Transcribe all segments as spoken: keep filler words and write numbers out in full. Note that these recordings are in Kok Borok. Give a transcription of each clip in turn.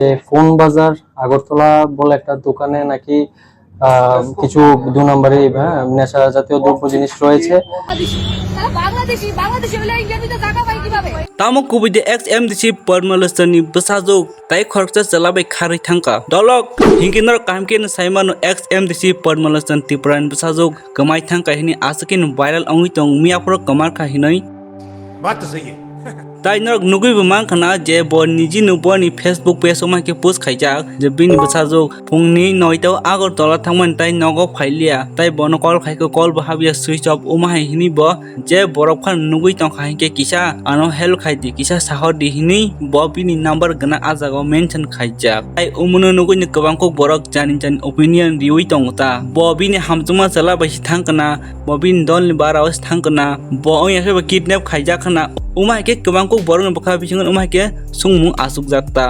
যে ফোন বাজার আগরতলা বলে একটা দোকানে নাকি আহ, কিছু দু নম্বরি, হ্যাঁ, নেশা জাতীয় দ্রব্য জিনিস রয়েছে। তারা বাংলাদেশি, বাংলাদেশি হলে ইন্ডিয়াতে জায়গা পাই কিভাবে? Tamo kubui de ex M D C Padma Lochon ni bwsajwk tai khoroksa chwla bai kharwi thangkha. Dolok hinkhe norok kaham khe no sai mano, ex M D C Padma Lochon Tripura ni bwsajwk kwmai thangkha hwnwi aswk khe no viral wngwi tong, miya phoro kwmar kha hwnwi. बात तो सही है। Tai norok nugwi bo mankha na je bo niji no boni Facebook page o mankhe post khaijak je bini bwsajwk phungni noita o Agartala thangmani tai nogo phailiya, tai bono call khaikhe call bo habya, switch off wma hai hwnwi bo je borok phano nugwi tongkha hinkhe kisa ano help khaidi, kisa sahordi hwnwi bo bini number gwnang ah jagao mention khaijak. Tai omono nugwini kwbang kuk borok jani jani opinion riwi tongo ta. Bo bini hamjakma chwla bai se thang kana, bo bini dolni bara o se thang kana, bo wngya khe bo kidnap khaijak khana. Wma hai khe kwbang kuk borokni bwkha bisingo wma hai khe songmung achukjak ta.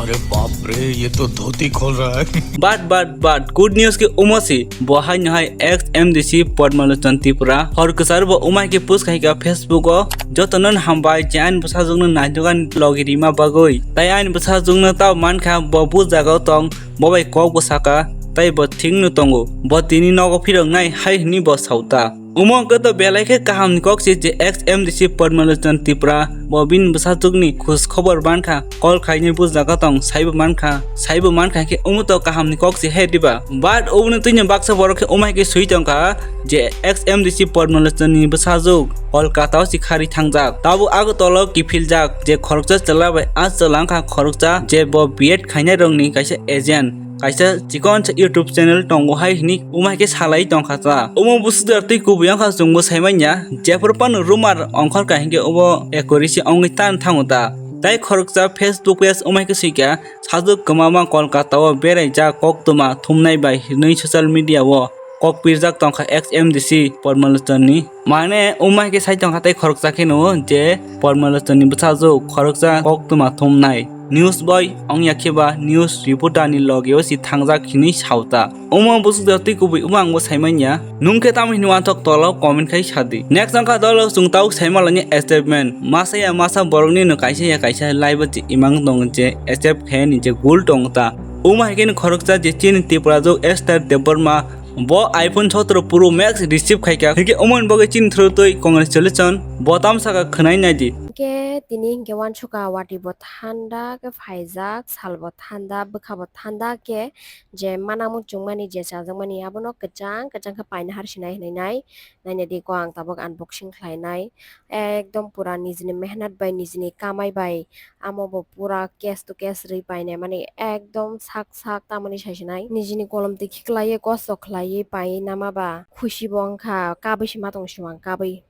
अरे बाप रे, ये तो धोती खोल रहा है। But but but good news khe omo se, bo haino hai ex M D C Padma Lochon Tripura hor kwcharo bo wma hai khe post khai kha Facebook o, jotono no hambai je ani bwsajwkno naitugani logi rima bagwi. Tai ani bwsajwkno tamo mankha bo bu jagao tong, bo bai kok bo saka, tai bo thikno tongo, bo tini nogo phiroknai hai hwnwi bo sauta. Omo wngkhe to belai khe kahamni kok se je ex M D C Padma Lochon Tripura bo bini bwsajwkni khoj khobor mankha, call khainai bu jaga tong, saibo mankha, saibo mankha khe omo to kahamni kok se he diba? But oboni twino baksa borok khe omo hai khe swi tongkha je ex M D C Padma Lochon ni bwsajwk Kolkata o se kharwi thangjak, tabuk Agartala o kiphiljak je khoroksa chwla bai ah chwla wngkha khoroksa je bo B Ed khainai rokni kaisa agent. Kaisa chikon sa YouTube channel tongo hai hwnwi wma hai khe salai tongkha ta. Omo bwswk da twi kubui wngkha chwngbo sai manya, jephru phano rumor ongkhor kha hinkhe obo accuracy wngwi tan thango ta. Tai khoroksa Facebook page wma hai khe swikha sajwk kwmama Kolkata o beraijak koktwma thumnai bai hwnwi social media o kok pirjak tongkha ex M D C Padma Lochon ni. Mane wma hai khe sai tongkha tai khoroksa kheno je Padma Lochon ni bwsajwk khoroksa koktwma thumnai. News boy wngya khe ba news reporter ni loge o se thangjak hinwi sauta. Omo bwswk da twi kubui omo ang bo sai manya. Nwng khe tamo hinwi wanthok tola o comment khai sadi. Next wngkha dolo chwng tabuk sai malani statement. Masa ya masa borok ni no kaisa ya kaisa live o se imang tongo je accept khe ni je gul tongo ta. Omo hai khe ni khoroksa je chini Tripura jwk Esther Debbarma bo iPhone sotro Pro Max receive khaikha. Hinkhe omoni bagwi chini through twi congratulation. Bo tamsaka khwnai naidi. Hinkhe tini hinkhe wansukha watwi bo thanda khe phaijak, sal bo thanda, bwkha bo thanda khe je manamung chwngmani je chajakmani abono kwchang kwchang khe paina harsinai hinwi nai. Naina di ko ang tabuk unboxing khlainai. Ekdom pura nijini mehnat bai nijini kamai bai amo bo pura case to case rwi painai mani ekdom sak sak tamoni saisinai nijini kolom twi khiklaiwi kosto khlaiwi paiwi nama ba khusi bo wngkha kabwi se ma tong sumang kabwi.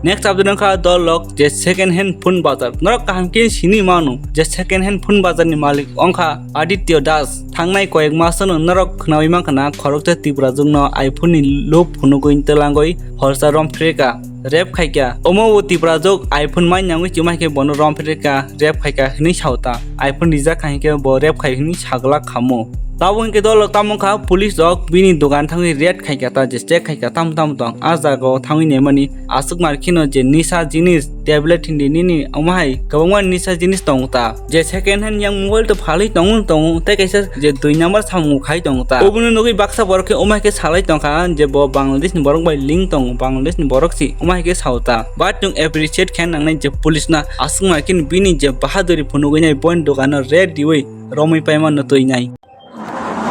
Next update wngkha dolok je second hand phone bazar. Norok kaham khe sini mano je second hand phone bazar ni malik wngkha Aditya Das. Thangnai koyek masano norok khnawi mankha na khoroksa Tripura jwkno iPhone ni lob phunugwi twlangwi horsa rom phreka, rep khaikha. Omo bo Tripura jwk iPhone mai nangwi chumai khe bono rom phreka, rep khaikha hinwi sauta. iPhone rijak khai khe bo rep khai hinwi sagla khamo. Tabuk hinkhe dolo tamo kha police rok bini dogan thangwi raid khaikha ta je check khaikha tam tam tong. Ah jaga o thangwi naimani aswk mar kheno je nisa jinis tablet hindi nini omo hai kwbangma nisa jinis tongo ta. Je second hand yang mobile to phalwi tongo tongo tei kaisa je dui number samung khai tongo ta. Obono nugwi baksa borok khe omo hai khe salai tongkha je bo Bangladesh ni borok bai link tongo, Bangladesh ni borok si omo hai khe sao ta. But nwng appreciate khe nangnai je police na aswk mar kheno bini je bahaduri phunugwi nai boini dogano raid riwi romwi paimano twi nai.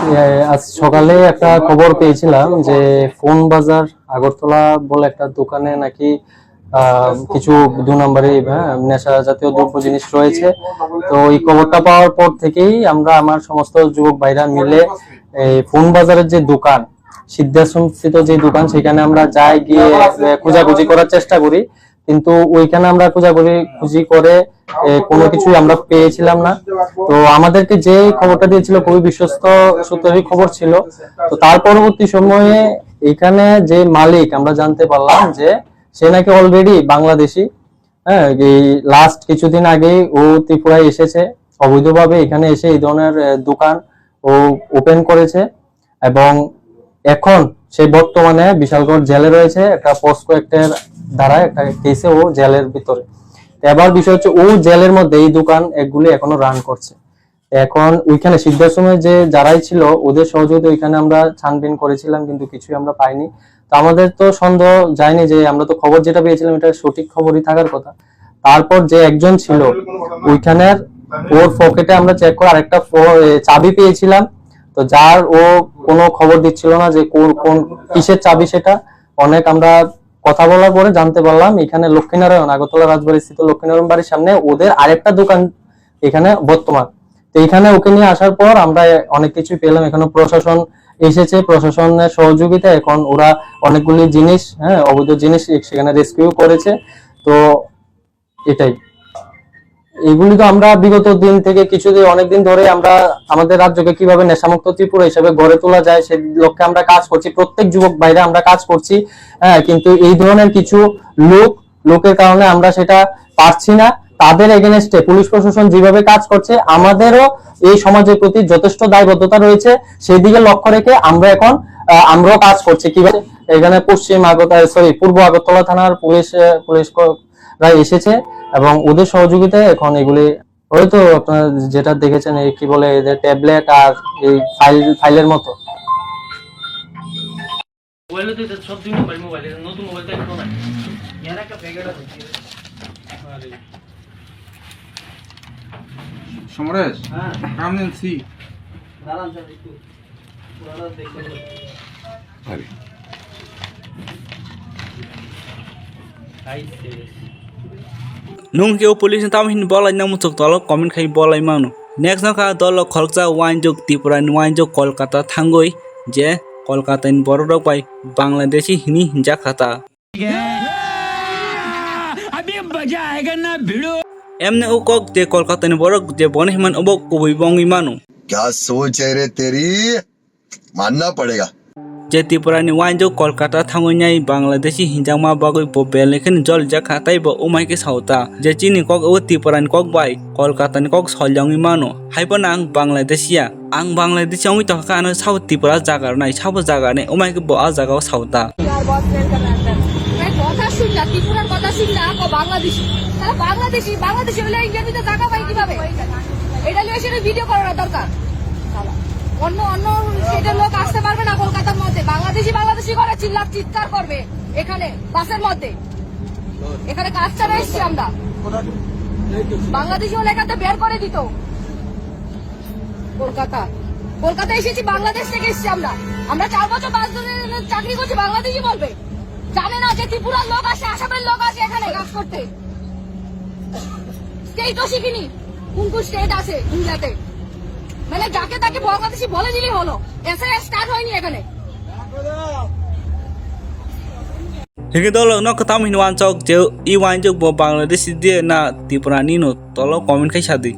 এ, আজ সকালে একটা খবর পেয়েছিলাম যে ফোন বাজার আগরতলা বলে একটা দোকানে নাকি আহ, কিছু দু নম্বরি, হ্যাঁ, নেশা জাতীয় দ্রব্য জিনিস রয়েছে। তো এই খবরটা পাওয়ার পর থেকেই আমরা, আমার সমস্ত যুবক ভাইরা মিলে এই ফোন বাজারের যে দোকান, সিদ্ধাসনস্থিত যে দোকান, সেখানে আমরা যাই, গিয়ে আহ, খোঁজাখুঁজি করার চেষ্টা করি। কিন্তু ওইখানে আমরা খোঁজাখুঁজি খুঁজি করে এ, কোনো কিছুই আমরা পেয়েছিলাম না। তো আমাদেরকে যে খবরটা দিয়েছিল খুবই বিশ্বস্ত সূত্রেরই খবর ছিল। তো তার পরবর্তী সময়ে এখানে যে মালিক, আমরা জানতে পারলাম যে সে নাকি অলরেডি বাংলাদেশি। হ্যাঁ, এই লাস্ট কিছুদিন আগেই ও ত্রিপুরায় এসেছে, অবৈধভাবে এখানে এসে এই ধরনের আহ, দোকান ও ওপেন করেছে। এবং এখন সে বর্তমানে বিশালগড় জেলে রয়েছে একটা পক্সো অ্যাক্টের ধারা একটা কেসে ও জেলের ভিতরে। তো এবার বিষয় হচ্ছে ও জেলের মধ্যে এই দোকান এগুলি এখনো রান করছে। এখন ওইখানে সিদ্ধার সময় যে যারাই ছিল, ওদের সহযোগিতা ওইখানে আমরা ছানবিন করেছিলাম, কিন্তু কিছুই আমরা পাইনি। তো আমাদের তো সন্দেহ যায়নি যে, আমরা তো খবর যেটা পেয়েছিলাম, এটা সঠিক খবরই থাকার কথা। তারপর যে একজন ছিল ওইখানের, ওর পকেটে আমরা চেক করে আরেকটা ফো-, এ, চাবি পেয়েছিলাম। তো যার, ও কোনো খবর দিচ্ছিল না যে কোন, কোন, কিসের চাবি সেটা। অনেক আমরা কথা বলার পরে জানতে পারলাম এখানে লক্ষ্মীনারায়ণ, আগরতলা রাজবাড়ি স্থিত লক্ষ্মীনারায়ণ বাড়ির সামনে ওদের আরেকটা দোকান এখানে বর্তমান। তো এখানে ওকে নিয়ে আসার পর আমরা অনেক কিছুই পেলাম। এখানে প্রশাসন এসেছে, প্রশাসনের সহযোগিতা এখন ওরা অনেকগুলি জিনিস, হ্যাঁ, অবৈধ জিনিস সেখানে রেস্কিউ করেছে। তো এটাই। এগুলি তো আমরা বিগত দিন থেকে, কিছু দিন, অনেক দিন ধরে আমরা আমাদের রাজ্যকে কিভাবে নেশামুক্ত ত্রিপুরা হিসেবে গড়ে তোলা যায়, সে লক্ষ্যে আমরা কাজ করছি। প্রত্যেক যুবক ভাইরা আমরা কাজ করছি, হ্যাঁ, কিন্তু এই ধরনের কিছু লোক, লোকের কারণে আমরা সেটা পারছি না। তাদের এগেনস্টে পুলিশ প্রশাসন যেভাবে কাজ করছে, আমাদেরও এই সমাজের প্রতি যথেষ্ট দায়বদ্ধতা রয়েছে। সেই দিকে লক্ষ্য রেখে আমরা এখন, আহ, আমরাও কাজ করছি। কিভাবে এখানে পশ্চিম আগরতলা, সরি, পূর্ব আগরতলা থানার পুলিশ, আহ, পুলিশ ক-, রা এসেছে এবং ওদের সহযোগিতায় এখন এগুলি, ওই তো আপনারা যেটা দেখেছেন, এই কি বলে, এই যে ট্যাবলেট আর এই ফাইল, ফাইলের মতো। মোবাইলে তো এটা সব দুই নম্বরই মোবাইল, এটা নতুন মোবাইল তো একটা নাই। ইয়ার একটা প্যাকেট আছে। আরে। সমরেশ, হ্যাঁ। Come and see. দাঁড়ান স্যার, একটু পুরানো দেখবেন। আরে। Nung khe o police ni tamo hini bolai nang muchuk tolo comment khai bolai mano. Next no kha dolo khoroksa wainjok Tripura ni wainjok Kolkata thangwi je Kolkata ni borok rok bai Bangladeshi hini hinjak kha ta. Emne o kok je Kolkata ni borok je bono himan obo kubui bo wngwi mano. क्या सोच है रे तेरी? मानना पड़ेगा। Je Tripura ni wainjok Kolkata thangwi nai Bangladeshi hinjakma bagwi bo belai kheno jolijak kha, tei bo umai khe sao ta je chini kok o Tripura ni kok bai Kolkata ni kok solyangwi mano. Haiphano ang Bangladeshi ya, ang Bangladeshi wngwi tongkha, ano sabo Tripura jaga rwnai, sabo jaga rwnai, umai khe bo a jaga o sao ta. यार, बहुत मेहनत कर रहा है अंदर। मैं कथा सुन जा, त्रिपुरार कथा सुन जा, आपको बांग्लादेशी। साला बांग्लादेशी, बांग्लादेशी होले इंडिया में तो जागा भाई किभाबे? এটা লইয়া সেটা ভিডিও করার দরকার। শালা। অন্য, অন্য স্টেটের লোক আসতে পারবে না কলকাতার মধ্যে। বাংলাদেশি, বাংলাদেশি করে চিল্লা চিৎকার করবে এখানে, বাসের মধ্যে। এখানে কাজ ছাড়া এসছি আমরা। বাংলাদেশি হলে এখান থেকে বের করে দিত। কলকাতা, কলকাতা এসেছি, বাংলাদেশ থেকে এসেছি আমরা। আমরা চার বছর পাঁচ বছর এখানে চাকরি করছি, বাংলাদেশি বলবে। জানে না যে ত্রিপুরার লোক আসে, আসামের লোক আসে এখানে কাজ করতে। স্টেটও শিখিনি, কোন কোন স্টেট আছে ইন্ডিয়াতে। মানে যাকে তাকে বাংলাদেশি বলে দিলেই হলো, এসে স্টার্ট হয়নি এখানে। Hingke dolo no kwtam hino wansok je i wainjok bo Bangladeshi de na Tripura ni no tolo comment khai sadi.